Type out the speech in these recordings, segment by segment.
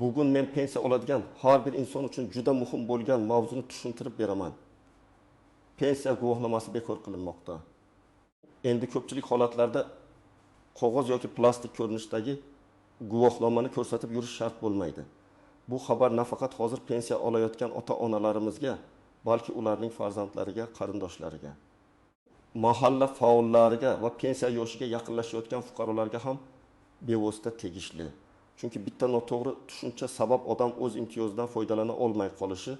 Bugun men pensiya oladigan har bir inson uchun juda muhim bo'lgan mavzuni tushuntirib beraman. Pensiya guvohnomasi bekor qilinmoqda. Endi ko'pchilik holatlarda qog'oz yoki plastik ko'rinishdagi guvohnomani ko'rsatib yurish shart bo'lmaydi. Bu xabar nafaqat hozir pensiya olayotgan ota-onalarimizga, balki ularning farzandlariga, qarindoshlariga, mahalla faollariga va pensiya yoshiga yaqinlashayotgan fuqarolarga ham bevosita tegishli. Chunki bitta noto'g'ri tushuncha sabab odam o'z imtiyozidan foydalana olmay qolishi,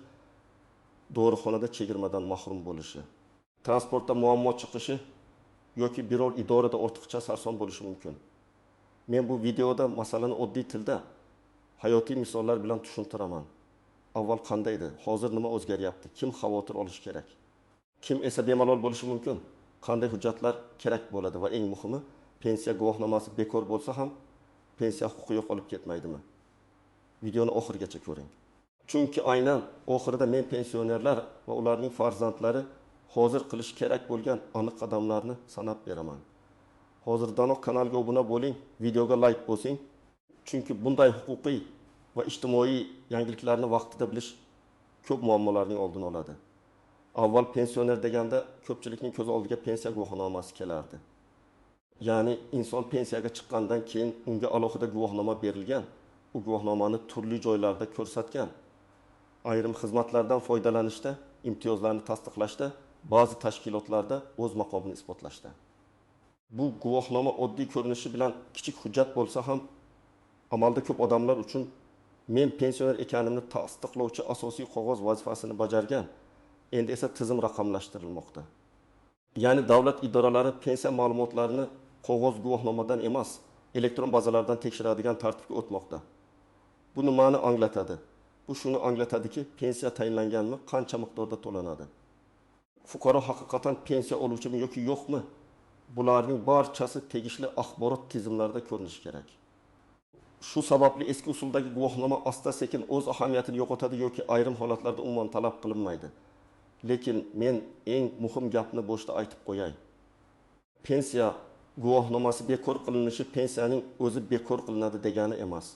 dorixonada chegirmadan mahrum bo'lishi, transportda muammo chiqishi yoki biror idorada ortiqcha sarson bo'lishi mumkin. Men bu videoda masalani oddiy tilda hayotiy misollar bilan tushuntiraman. Avval qanday edi, hozir nima o'zgaryapti, kim xavotir olishi kerak, kim esa bemalol bo'lishi mumkin, qanday hujjatlar kerak bo'ladi va eng muhimi, pensiya guvohnomasi bekor bo'lsa ham pensiya huquqi yo'qolib ketmaydimi? Videoni oxirigacha ko'ring. Chunki aynan oxirida men pensionerlar va ularning farzandlari hozir qilish kerak bo'lgan aniq qadamlarni sanab beraman. Hozirdanoq kanalga obuna bo'ling, videoga like bosing. Chunki bunday huquqiy va ijtimoiy yangiliklarni vaqtida bilish ko'p muammolarning oldini oladi. Avval pensioner deganda ko'pchilikning ko'z oldiga pensiya guvohnomasi kelardi. Ya'ni inson pensiyaga chiqqandan keyin unga alohida guvohnoma berilgan, u guvohnomani turli joylarda ko'rsatgan. Ayrim xizmatlardan foydalanishda, imtiyozlarni tasdiqlashda, ba'zi tashkilotlarda o'z maqomini isbotlashda. Bu guvohnoma oddiy ko'rinishi bilan kichik hujjat bo'lsa ham, amalda ko'p odamlar uchun men pensioner ekanimni tasdiqlovchi asosiy qog'oz vazifasini bajargan. Endi esa tizim raqamlashtirilmoqda. Ya'ni davlat idoralari pensiya ma'lumotlarini qog'oz guvohnomadan emas, elektron bazalardan tekshiradigan tartibga o'tmoqda. Bu nimani anglatadi? Bu shuni anglatadiki, pensiya tayinlanganmi, qancha miqdorda to'lanadi? Fuqaro haqiqatan pensiya oluvchimi yoki yo'qmi? Bularning barchasi tegishli axborot tizimlarida ko'rinishi kerak. Shu sababli eski usuldagi guvohnoma asta-sekin o'z ahamiyatini yo'qotadi yoki ayrim holatlarda umuman talab qilinmaydi. Lekin men eng muhim gapni boshda aytib qo'yay. Pensiya guvohnomasi bekor qilinishi pensiyaning o'zi bekor qilinadi degani emas.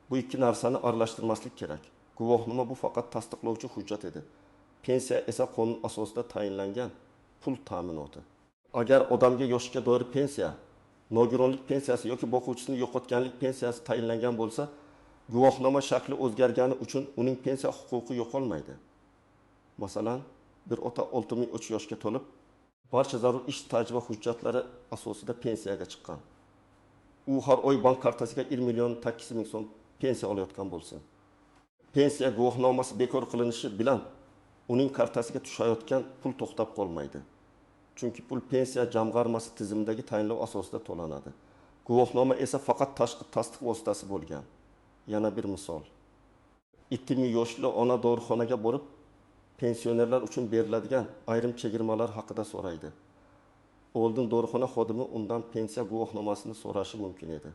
Bu ikki narsani aralashtirmaslik kerak. Guvohnoma bu faqat tasdiqlovchi hujjat edi. Pensiya esa qonun asosida tayinlangan pul ta'minoti. Agar odamga yoshga doir pensiya, nogironlik pensiyasi yoki boquvchisini yo'qotganlik pensiyasi tayinlangan bo'lsa, guvohnoma shakli o'zgargani uchun uning pensiya huquqi yo'qolmaydi. Masalan, bir ota 63 yoshga to'lib, barcha zarur ish tajriba hujjatlari asosida pensiyaga chiqqan. U har oy bank kartasiga 1 million 8 ming so'm pensiya olayotgan bo'lsa, pensiya guvohnomasi bekor qilinishi bilan uning kartasiga tushayotgan pul to'xtab qolmaydi. Chunki pul pensiya jamg'armasi tizimidagi tayinlov asosida to'lanadi. Guvohnoma esa faqat tashqi tasdiq vositasi bo'lgan. Yana bir misol. 2 yoshli ona dorixonaga borib, pensionerlar uchun beriladigan ayrim chegirmalar haqida so'raydi. Oldin dorixona xodimi undan pensiya guvohnomasini so'rashi mumkin edi.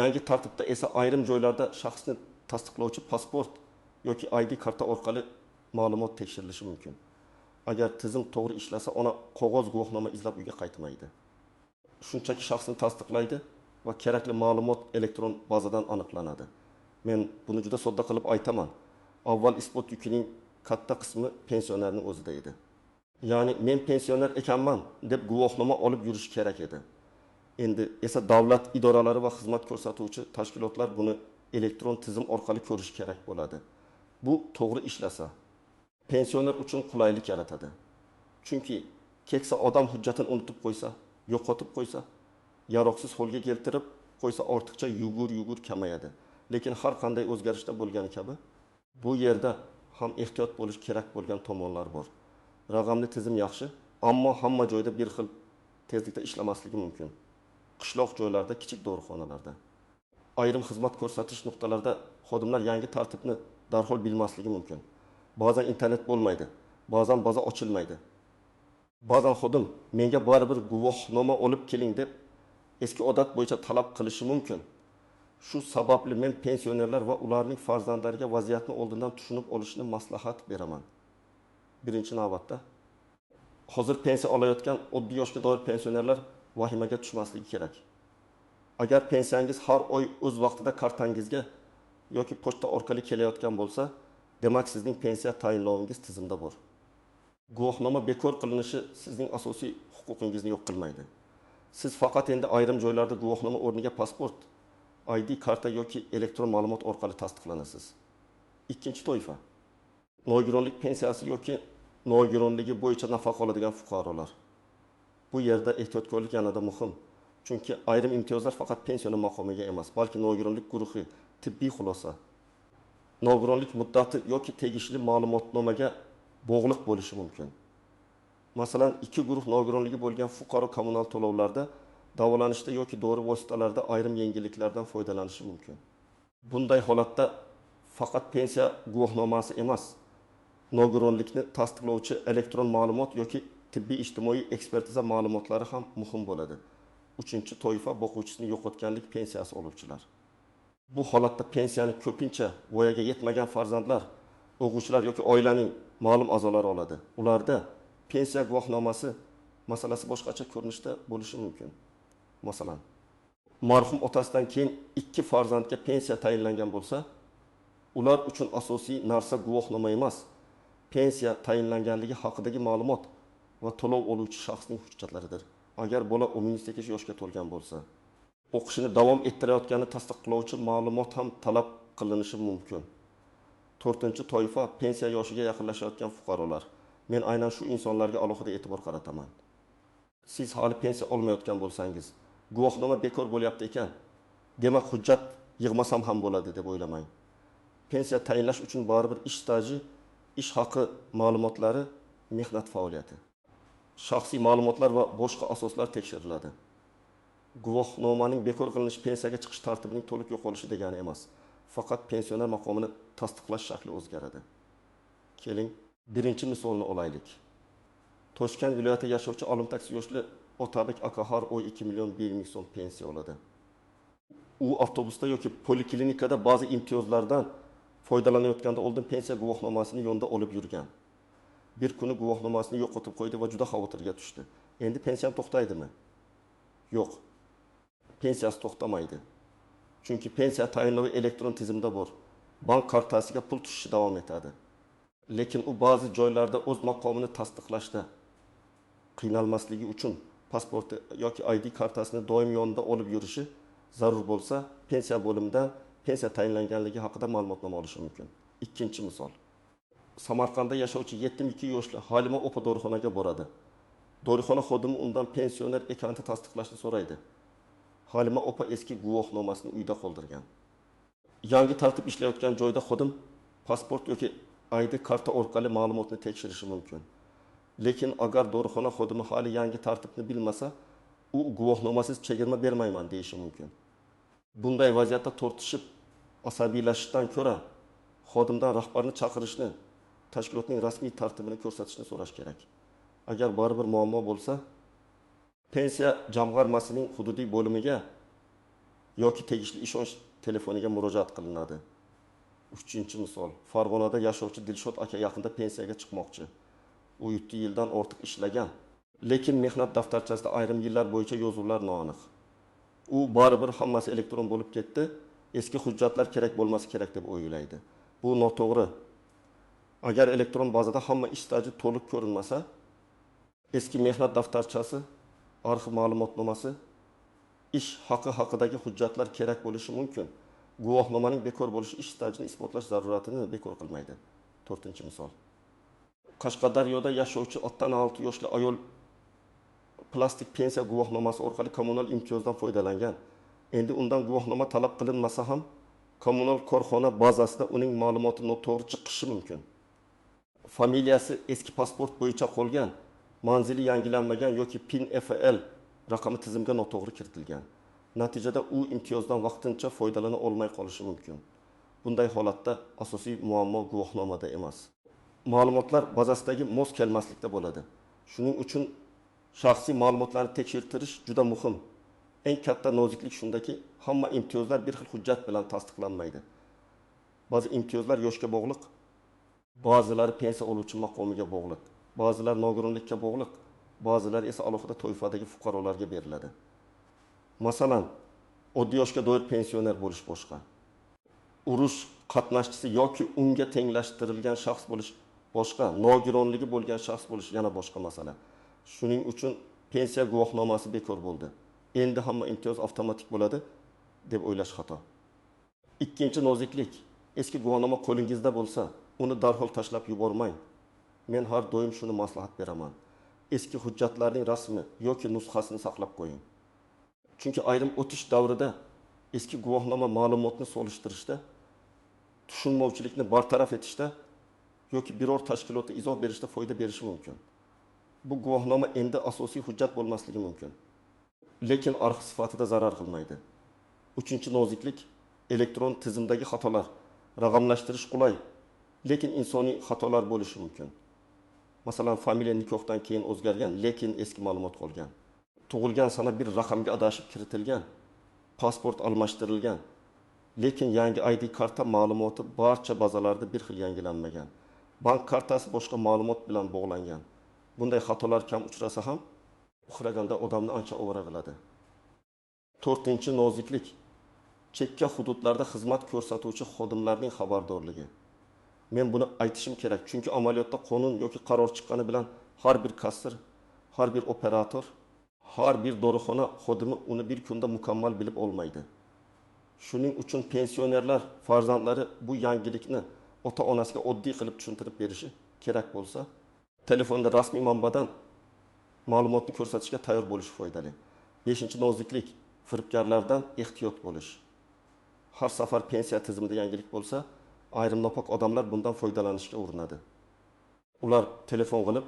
Yangi tartibda esa ayrim joylarda shaxsni tasdiqlovchi pasport yoki ID karta orqali ma'lumot tekshirilishi mumkin. Agar tizim to'g'ri ishlasa, ona qog'oz guvohnoma izlab uyga qaytmaydi. Shunchaki shaxsni tasdiqlaydi va kerakli ma'lumot elektron bazadan aniqlanadi. Men buni juda sodda qilib aytaman. Avval isbot yukining katta qismi pensionerning o'zida edi. Ya'ni men pensioner ekanman deb guvohnoma olib yurish kerak edi. Endi esa davlat idoralari va xizmat ko'rsatuvchi tashkilotlar buni elektron tizim orqali ko'rish kerak bo'ladi. Bu to'g'ri ishlasa, pensioner uchun qulaylik yaratadi. Chunki keksa odam hujjatini unutib qo'ysa, yo'qotib qo'ysa, yaroqsiz holga keltirib qo'ysa ortiqcha yugur-yugur kamayadi. Lekin har qanday o'zgarishda bo'lgani kabi bu yerda ham ehtiyot bo'lish kerak bo'lgan tomonlar bor. Raqamli tizim yaxshi, ammo hamma joyda bir xil tezlikda ishlamasligi mumkin. Qishloq joylarda, kichik dorixonalarda, ayrim xizmat ko'rsatish nuqtalarida xodimlar yangi tartibni darhol bilmasligi mumkin. Ba'zan internet bo'lmaydi, ba'zan baza ochilmaydi. Ba'zan xodim menga baribir guvohnoma olib keling deb eski odat bo'yicha talab qilishi mumkin. Shu sababli men pensionerlar va ularning farzandlariga vaziyatni oldindan tushunib olishni maslahat beraman. Birinchi navbatda hozir pensiya olayotgan oddiy yoshga doir pensionerlar vahimaga tushmasligi kerak. Agar pensiyangiz har oy o'z vaqtida kartangizga yoki pochta orqali kelayotgan bo'lsa, demak sizning pensiya tayinlovingiz tizimda bor. Guvohnoma bekor qilinishi sizning asosiy huquqingizni yo'q qilmaydi. Siz faqat endi ayrim joylarda guvohnoma o'rniga pasport, ID karta yoki elektron ma'lumot orqali tasdiqlanasiz. Ikkinchi toifa nogironlik pensiyasi yoki nogironligi bo'yicha nafaqa oladigan fuqarolar. Bu yerda ehtiyotkorlik yanada muhim. Chunki ayrim imtiyozlar faqat pensioner maqomiga emas, balki nogironlik guruhi, tibbiy xulosa, nogironlik muddati yoki tegishli ma'lumotnomaga bog'liq bo'lishi mumkin. Masalan, ikki guruh nogironligi bo'lgan fuqaro kommunal to'lovlarda, davolanishda yoki dori vositalarida ayrim yengilliklardan foydalanishi mumkin. Bunday holatda faqat pensiya guvohnomasi emas, nogironlikni tasdiqlovchi elektron ma'lumot yoki tibbiy ijtimoiy ekspertiza ma'lumotlari ham muhim bo'ladi. Uchinchi toifa boquvchisini yo'qotganlik pensiyasi oluvchilar. Bu holatda pensiyani ko'pincha voyaga yetmagan farzandlar, o'quvchilar yoki oilaning ma'lum a'zolari oladi. Ularda pensiya guvohnomasi masalasi boshqacha ko'rinishda bo'lishi mumkin. Masalan, marhum otasidan keyin ikki farzandga pensiya tayinlangan bo'lsa, ular uchun asosiy narsa guvohnoma emas, pensiya tayinlanganligi haqidagi ma'lumot va to'lov oluvchi shaxsning hujjatlaridir. Agar bola 18 yoshga to'lgan bo'lsa, o'qishini davom ettirayotgani tasdiqlovchi ma'lumot ham talab qilinishi mumkin. To'rtinchi toifa pensiya yoshiga yaqinlashayotgan fuqarolar. Men aynan shu insonlarga alohida e'tibor qarataman. Siz hali pensiya olmayotgan bo'lsangiz, guvohnoma bekor bo'lyapti ekan, demak hujjat yig'masam ham bo'ladi deb o'ylamang. Pensiya tayinlash uchun baribir ish staji, ish haqi ma'lumotlari, mehnat faoliyati, shaxsiy ma'lumotlar va boshqa asoslar tekshiriladi. Guvohnomaning bekor qilinishi pensiyaga chiqish tartibining to'liq yo'qolishi degani emas. Faqat pensioner maqomini tasdiqlash shakli o'zgaradi. Keling, birinchi misolni olaylik. Toshkent viloyatida yashovchi 68 yoshli Otabek aka har oy 2 million 1 ming so'm pensiya oladi. U avtobusda yoki poliklinikada ba'zi imtiyozlardan foydalanayotganda oldin pensiya guvohnomasini yonida olib yurgan. Bir kuni guvohnomasini yo'qotib qo'ydi va juda xavotirga tushdi. Endi pensiyam to'xtaydimi? Yo'q. Pensiyasi to'xtamaydi. Chunki pensiya tayinlovi elektron tizimda bor. Bank kartasiga pul tushishi davom etadi. Lekin u ba'zi joylarda o'z maqomini tasdiqlashda qiynalmasligi uchun pasporti yoki ID kartasini doim yonida olib yurishi zarur bo'lsa, pensiya bo'limidan pensiya tayinlanganligi haqida ma'lumotnoma olishi mumkin. Ikkinchi misol. Samarqandda yashovchi 72 yoshli Halima opa dorixonaga boradi. Dorixona xodimi undan pensioner ekanini tasdiqlashni so'raydi. Halima opa eski guvohnomasini uyda qoldirgan. Yangi tartib ishlayotgan joyda xodim pasport yoki ID karta orqali ma'lumotni tekshirishi mumkin. Lekin agar dorixona xodimi hali yangi tartibni bilmasa, u guvohnomasiz chegirma bermayman deyishi mumkin. Bunday vaziyatda tortishib, asabiylashishdan ko'ra xodimdan rahbarni chaqirishni, tashkilotning rasmiy tartibini ko'rsatishni so'rash kerak. Agar baribir muammo bo'lsa, pensiya jamg'armasining hududiy bo'limiga yoki tegishli ishonch telefoniga murojaat qilinadi. Uchinchi misol. Farg'onada yashovchi Dilshod aka yaqinda pensiyaga chiqmoqchi. U 7 yildan ortiq ishlagan, lekin mehnat daftarchasida ayrim yillar bo'yicha yozuvlar noaniq. U baribir hammasi elektron bo'lib ketdi, eski hujjatlar kerak bo'lmasa kerak deb o'ylaydi. Bu noto'g'ri. Agar elektron bazada hamma ish staji to'liq ko'rinmasa, eski mehnat daftarchasi, arxiv ma'lumotnomasi, ish haqi haqidagi hujjatlar kerak bo'lishi mumkin. Guvohnomaning bekor bo'lishi ish stajini isbotlash zaruratini bekor qilmaydi. To'rtinchi misol. Qashqadaryoda yashovchi 66 yoshli ayol plastik pensiya guvohnomasi orqali kommunal imtiyozdan foydalangan. Endi undan guvohnoma talab qilinmasa ham kommunal korxona bazasida uning ma'lumoti noto'g'ri chiqishi mumkin. Familiyasi eski pasport bo'yicha qolgan, manzili yangilanmagan yoki PIN FL raqami tizimga noto'g'ri kiritilgan. Natijada u imtiyozdan vaqtincha foydalana olmay qolishi mumkin. Bunday holatda asosiy muammo guvohnomada emas. Ma'lumotlar bazasidagi mos kelmaslikda bo'ladi. Shuning uchun shaxsiy ma'lumotlarni tekshirtirish juda muhim. Eng katta noziklik shundaki, hamma imtiyozlar bir xil hujjat bilan tasdiqlanmaydi. Ba'zi imtiyozlar yoshga bog'liq, ba'zilari pensiya oluvchi maqomiga bog'liq, ba'zilar nogironlikka bog'liq, ba'zilari esa alohida toifadagi fuqarolarga beriladi. Masalan, oddiy yoshga doir pensioner bo'lish boshqa. Urush qatnashchisi yoki unga tenglashtirilgan shaxs bo'lish boshqa, nogironligi bo'lgan shaxs bo'lish yana boshqa masala. Shuning uchun pensiya guvohnomasi bekor bo'ldi, endi hamma imtiyoz avtomatik bo'ladi deb o'ylash xato. Ikkinchi noziklik: eski guvohnoma qo'lingizda bo'lsa, uni darhol tashlab yubormang. Men har doim shuni maslahat beraman. Eski hujjatlarning rasmi yoki nusxasini saqlab qo'ying. Chunki ayrim o'tish davrida eski guvohnoma ma'lumotni solishtirishda, tushunmovchilikni bartaraf etishda yoki biror tashkilotga izoh berishda foyda berishi mumkin. Bu guvohnoma endi asosiy hujjat bo'lmasligi mumkin, lekin arxiv sifatida zarar qilmaydi. Uchinchi noziklik: elektron tizimdagi xatolar. Raqamlashtirish qulay, lekin insoniy xatolar bo'lishi mumkin. Masalan, familiya nikohdan keyin o'zgargan, lekin eski ma'lumot qolgan. Tug'ilgan sana bir raqamga adashib kiritilgan, pasport almashtirilgan, lekin yangi ID karta ma'lumoti barcha bazalarda bir xil yangilanmagan. Bank kartasi boshqa ma'lumot bilan bog'langan. Bunday xatolar kam uchrasa ham, uxlaganda odamni ancha ovora qiladi. To'rtinchi noziklik: chekka hududlarda xizmat ko'rsatuvchi xodimlarning xabardorligi. Men buni aytishim kerak, chunki amaliyotda qonun yoki qaror chiqqani bilan har bir kassir, har bir operator, har bir dorixona xodimi uni bir kunda mukammal bilib olmaydi. Shuning uchun pensionerlar farzandlari bu yangilikni ota-onasiga oddiy qilib tushuntirib berishi kerak bo'lsa, telefonda rasmiy manbadan ma'lumotni ko'rsatishga tayyor bo'lish foydali. Beshinchi noziklik: firibgarlardan ehtiyot bo'lish. Har safar pensiya tizimida yangilik bo'lsa, ayrim nopok odamlar bundan foydalanishga urinadi. Ular telefon qilib,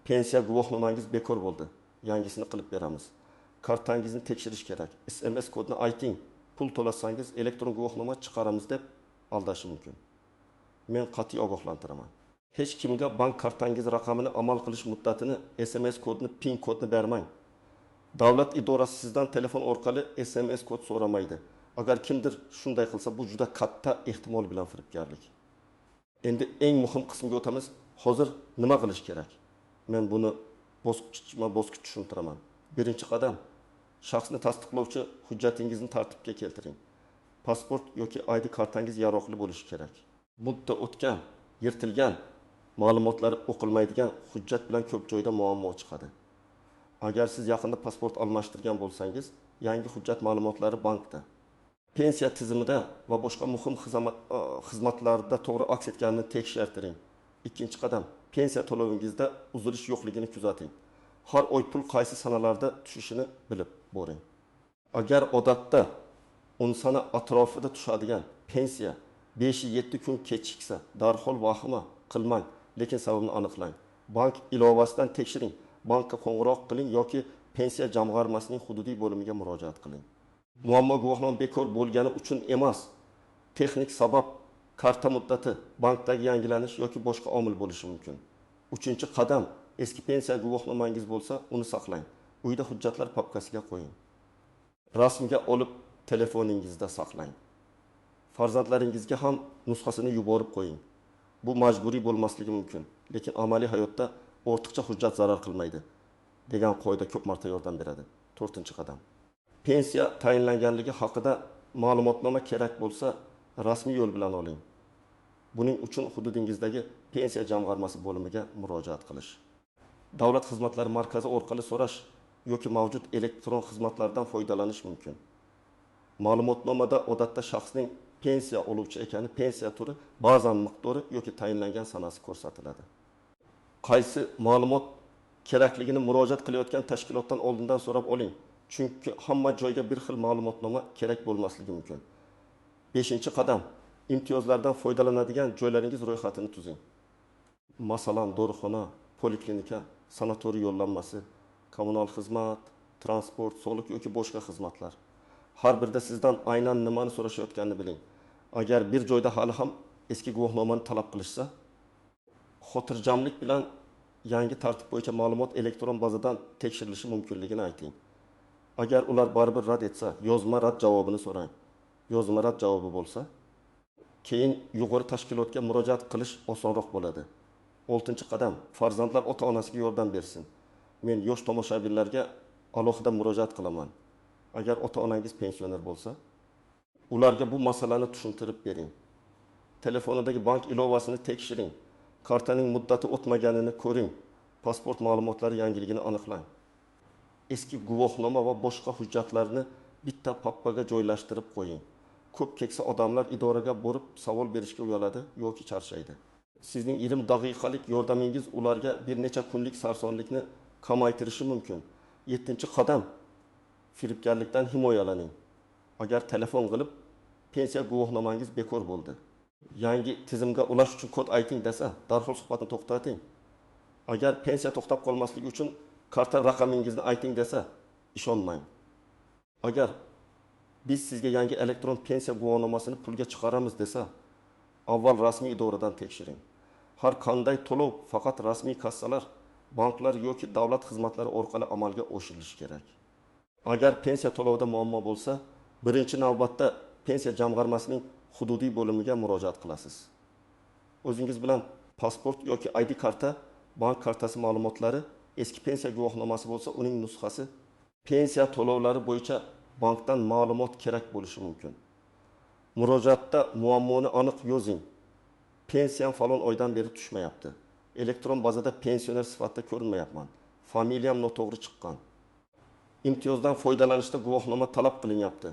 pensiya guvohnomangiz bekor bo'ldi, yangisini qilib beramiz. Kartangizni tekshirish kerak. SMS kodini ayting, pul to'lasangiz elektron guvohnoma chiqaramiz deb aldashi mumkin. Men qat'iy ogohlantiraman. Hech kimga bank kartangiz raqamini, amal qilish muddatini, SMS kodini, PIN kodini bermang. Davlat idorasi sizdan telefon orqali SMS kod so'ramaydi. Agar kimdir shunday qilsa, bu juda katta ehtimol bilan firibgarlik. Endi eng muhim qismga o'tamiz. Hozir nima qilish kerak? Men buni bosqichma-bosqich tushuntiraman. Birinchi qadam: shaxsni tasdiqlovchi hujjatingizni tartibga keltiring. Pasport yoki ID kartangiz yaroqli bo'lishi kerak. Muddat o'tgan, yirtilgan, ma'lumotlar o'qilmaydigan hujjat bilan ko'p joyda muammo chiqadi. Agar siz yaqinda pasport almashtirgan bo'lsangiz, yangi hujjat ma'lumotlari bankda, pensiya tizimida va boshqa muhim xizmatlarda to'g'ri aks etganini tekshirtiring. Ikkinchi qadam: pensiya to'lovingizda uzilish yo'qligini kuzating. Har oy pul qaysi sanalarda tushishini bilib boring. Agar odatda 10 sana atrofida tushadigan pensiya 5-7 kun kechiksa, darhol vahima qilmang, lekin sababini aniqlang. Bank ilovasidan tekshiring, bankka qo'ng'iroq qiling yoki pensiya jamg'armasining hududiy bo'limiga murojaat qiling. Muammo guvohnoma bekor bo'lgani uchun emas, texnik sabab, karta muddati, bankdagi yangilanish yoki boshqa omil bo'lishi mumkin. Uchinchi qadam: eski pensiya guvohnomangiz bo'lsa, uni saqlang. Uyda hujjatlar papkasiga qo'ying. Rasmga olib telefoningizda saqlang. Farzandlaringizga ham nusxasini yuborib qo'ying. Bu majburiy bo'lmasligi mumkin, lekin amaliy hayotda ortiqcha hujjat zarar qilmaydi degan qoida ko'p marta yordam beradi. To'rtinchi qadam: pensiya tayinlanganligi haqida ma'lumotnoma kerak bo'lsa, rasmiy yo'l bilan oling. Buning uchun hududingizdagi pensiya jamg'armasi bo'limiga murojaat qilish, davlat xizmatlari markazi orqali so'rash yoki mavjud elektron xizmatlardan foydalanish mumkin. Ma'lumotnomada odatda shaxsning pensiya oluvchi ekani, pensiya turi, ba'zan miqdori yoki tayinlangan sanasi ko'rsatiladi. Qaysi ma'lumot kerakligini murojaat qilayotgan tashkilotdan oldindan so'rab oling. Chunki hamma joyga bir xil ma'lumotnoma kerak bo'lmasligi mumkin. Beshinchi qadam: imtiyozlardan foydalanadigan joylaringiz ro'yxatini tuzing. Masalan, dorixona, poliklinika, sanatoriy yo'llanmasi, kommunal xizmat, transport, soliq yoki boshqa xizmatlar. Har birida sizdan aynan nimani so'rashayotganini biling. Agar bir joyda hali ham eski guvohnomani talab qilishsa, xotirjamlik bilan yangi tartib bo'yicha ma'lumot elektron bazadan tekshirilishi mumkinligini ayting. Agar ular baribir rad etsa, yozma rad javobini so'rang. Yozma rad javobi bo'lsa, keyin yuqori tashkilotga murojaat qilish osonroq bo'ladi. Oltinchi qadam: farzandlar ota-onasiga yordam bersin. Men yosh tomoshabinlarga alohida murojaat qilaman. Agar ota-onangiz pensioner bo'lsa, Ularga bu masalani tushuntirib bering. Telefonidagi bank ilovasini tekshiring. Kartaning muddati o'tmaganini ko'ring. Pasport ma'lumotlari yangiligini aniqlang. Eski guvohnoma va boshqa hujjatlarni bitta papkaga joylashtirib qo'ying. Ko'p keksa odamlar idoraga borib savol berishga uyaladi yoki charchaydi. Sizning yarim daqiqalik yordamingiz ularga bir necha kunlik sarsonlikni kamaytirishi mumkin. 7 qadam. Firibgarlikdan himoyalaning. Agar telefon qilib pensiya guvohnomangiz bekor bo'ldi, yangi tizimga ulash uchun kod ayting desa, darhol suhbatni to'xtating. Agar pensiya to'xtab qolmasligi uchun karta raqamingizni ayting desa, ishonmang. Agar biz sizga yangi elektron pensiya guvohnomasini pulga chiqaramiz desa, avval rasmiy idoradan tekshiring. Har qanday to'lov faqat rasmiy kassalar, banklar yoki davlat xizmatlari orqali amalga oshirilishi kerak. Agar pensiya to'lovida muammo bo'lsa, birinchi navbatda pensiya jamg'armasining hududiy bo'limiga murojaat qilasiz. O'zingiz bilan pasport yoki ID karta, bank kartasi ma'lumotlari, eski pensiya guvohnomasi bo'lsa, uning nusxasi, pensiya to'lovlari bo'yicha bankdan ma'lumot kerak bo'lishi mumkin. Murojaatda muammoni aniq yozing. Pensiyam falon oydan beri tushmayapti. Elektron bazada pensioner sifatida ko'rinmayapman. Familiyam noto'g'ri chiqqan. Imtiyozdan foydalanishda guvohnoma talab qilinyapti.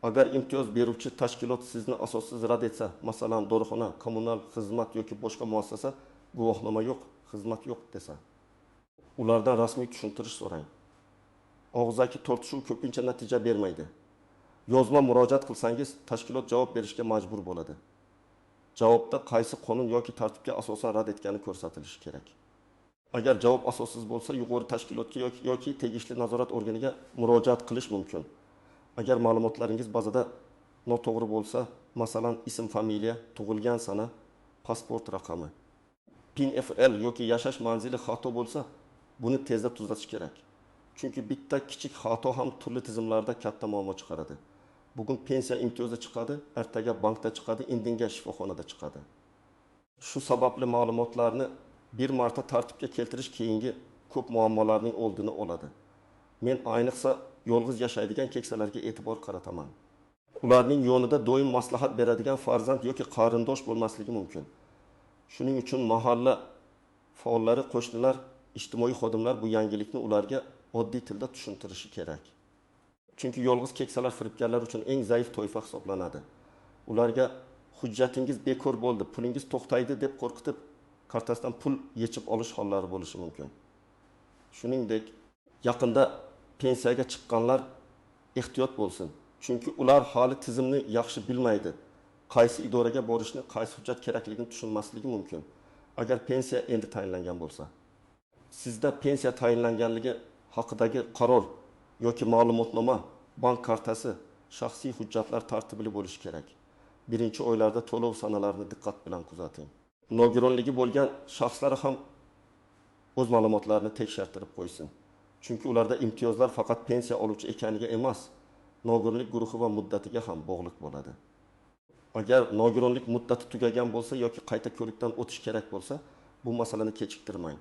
Agar imtiyoz beruvchi tashkilot sizni asossiz rad etsa, masalan, dorixona, kommunal xizmat yoki boshqa muassasa guvohnoma yo'q, xizmat yo'q desa, ulardan rasmiy tushuntirish so'rang. Og'zaki tortishuv ko'pincha natija bermaydi. Yozma murojaat qilsangiz, tashkilot javob berishga majbur bo'ladi. Javobda qaysi qonun yoki tartibga asosan rad etgani ko'rsatilishi kerak. Agar javob asossiz bo'lsa, yuqori tashkilotga yoki tegishli nazorat organiga murojaat qilish mumkin. Agar ma'lumotlaringiz bazada noto'g'ri bo'lsa, masalan, ism, familiya, tug'ilgan sana, pasport raqami, PIN FL yoki yashash manzili xato bo'lsa, buni tezda tuzatish kerak. Chunki bitta kichik xato ham turli tizimlarda katta muammo chiqaradi. Bugun pensiya imtiyozi chiqadi, ertaga bankda chiqadi, indinga shifoxonada chiqadi. Shu sababli ma'lumotlarni bir marta tartibga keltirish keyingi ko'p muammolarning oldini oladi. Men ayniqsa yolg'iz yashaydigan keksalarga e'tibor qarataman. Ularning yonida doim maslahat beradigan farzand yoki qarindosh bo'lmasligi mumkin. Shuning uchun mahalla faollari, qo'shnilar, ijtimoiy xodimlar bu yangilikni ularga oddiy tilda tushuntirishi kerak. Chunki yolg'iz keksalar firibgarlar uchun eng zaif toifa hisoblanadi. Ularga hujjatingiz bekor bo'ldi, pulingiz to'xtaydi deb qo'rqitib, kartasidan pul yechib olish hollari bo'lishi mumkin. Shuningdek, yaqinda pensiyaga chiqqanlar ehtiyot bo'lsin. Chunki ular hali tizimni yaxshi bilmaydi. Qaysi idoraga borishni, qaysi hujjat kerakligini tushunmasligi mumkin. Agar pensiya endi tayinlangan bo'lsa. Sizda pensiya tayinlanganligi haqidagi qaror yoki ma'lumotnoma, bank kartasi, shaxsiy hujjatlar tartibli bo'lishi kerak. Birinchi oylarda to'lov sanalarini diqqat bilan kuzating. Nogironligi bo'lgan shaxslar ham o'z ma'lumotlarini tekshirtirib qo'ysin. Chunki ularda imtiyozlar faqat pensiya oluvchi ekaniga emas, nogironlik guruhi va muddatiga ham bog'liq bo'ladi. Agar nogironlik muddati tugagan bo'lsa yoki qayta ko'rikdan o'tish kerak bo'lsa, bu masalani kechiktirmang.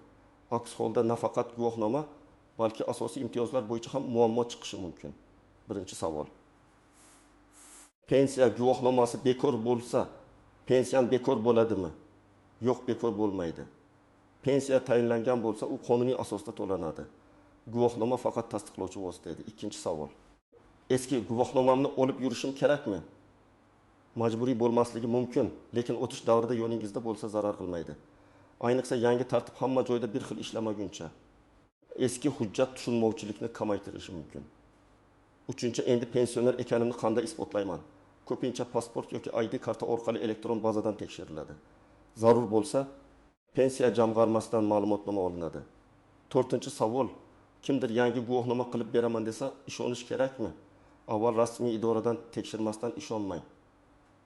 Aks holda nafaqat guvohnoma, balki asosiy imtiyozlar bo'yicha ham muammo chiqishi mumkin. Birinchi savol. Pensiya guvohnomasi bekor bo'lsa, pensiyam bekor bo'ladimi? Yo'q, bekor bo'lmaydi. Pensiya tayinlangan bo'lsa, u qonuniy asosda to'lanadi. Guvohnoma faqat tasdiqlovchi vosita edi. Ikkinchi savol. Eski guvohnomamni olib yurishim kerakmi? Majburiy bo'lmasligi mumkin, lekin o'tish davrida yoningizda bo'lsa zarar qilmaydi. Ayniqsa yangi tartib hamma joyda bir xil ishlamaguncha. Eski hujjat tushunmovchilikni kamaytirishi mumkin. Uchinchi, endi pensioner ekanimni qanday isbotlayman? Ko'pincha pasport yoki ID karta orqali elektron bazadan tekshiriladi. Zarur bo'lsa, pensiya jamg'armasidan ma'lumotnoma olinadi. To'rtinchi savol. Kimdir yangi guvohnoma qilib beraman desa, ishonish kerakmi? Avval rasmiy idoradan tekshirmasdan ishonmang.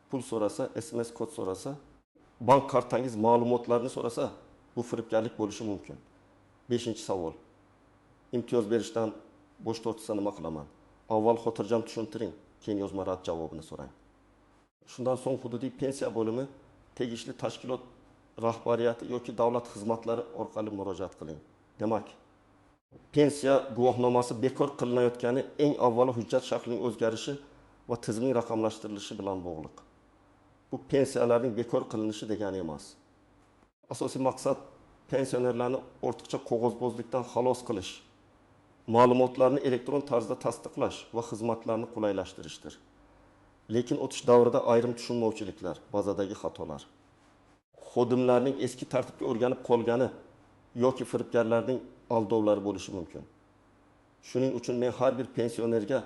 Pul so'rasa, SMS kod so'rasa, bank kartangiz ma'lumotlarini so'rasa, bu firibgarlik bo'lishi mumkin. Beshinchi savol. Imtiyoz berishdan bosh tortsa nima qilaman? Avval xotirjam tushuntiring, keyin yozma rad javobini so'rang. Shundan so'ng hududiy pensiya bo'limi, tegishli tashkilot rahbariyati yoki davlat xizmatlari orqali murojaat qiling. Demak, pensiya guvohnomasi bekor qilinayotgani eng avvalo hujjat shaklining o'zgarishi va tizimning raqamlashtirilishi bilan bog'liq. Bu pensiyalarning bekor qilinishi degani emas. Asosiy maqsad pensionerlarni ortiqcha qog'ozbozlikdan xalos qilish, ma'lumotlarni elektron tarzda tasdiqlash va xizmatlarni qulaylashtirishdir. Lekin o'tish davrida ayrim tushunmovchiliklar, bazadagi xatolar, xodimlarning eski tartibga o'rganib qolgani yoki firibgarlarning aldovlari bo'lishi mumkin. Shuning uchun men har bir pensionerga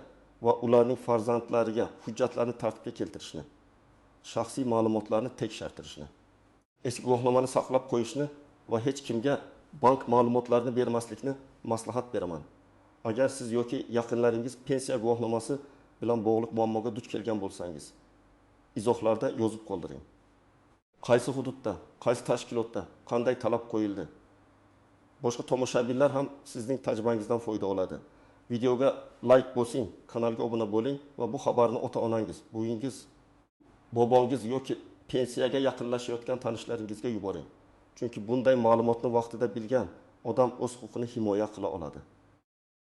va ularning farzandlariga hujjatlarni tartibga keltirishni, shaxsiy ma'lumotlarni tekshirtirishni, eski guvohnomani saqlab qo'yishni va hech kimga bank ma'lumotlarini bermaslikni maslahat beraman. Agar siz yoki yaqinlaringiz pensiya guvohnomasi bilan bog'liq muammoga duch kelgan bo'lsangiz, izohlarda yozib qoldiring. Qaysi hududda, qaysi tashkilotda qanday talab qo'yildi? Boshqa tomoshabinlar ham sizning tajribangizdan foyda oladi. Videoga like bosing, kanalga obuna bo'ling va bu xabarni ota-onangiz, buvingiz, bobongiz yoki pensiyaga yaqinlashayotgan tanishlaringizga yuboring. Chunki bunday ma'lumotni vaqtida bilgan odam o'z huquqini himoya qila oladi.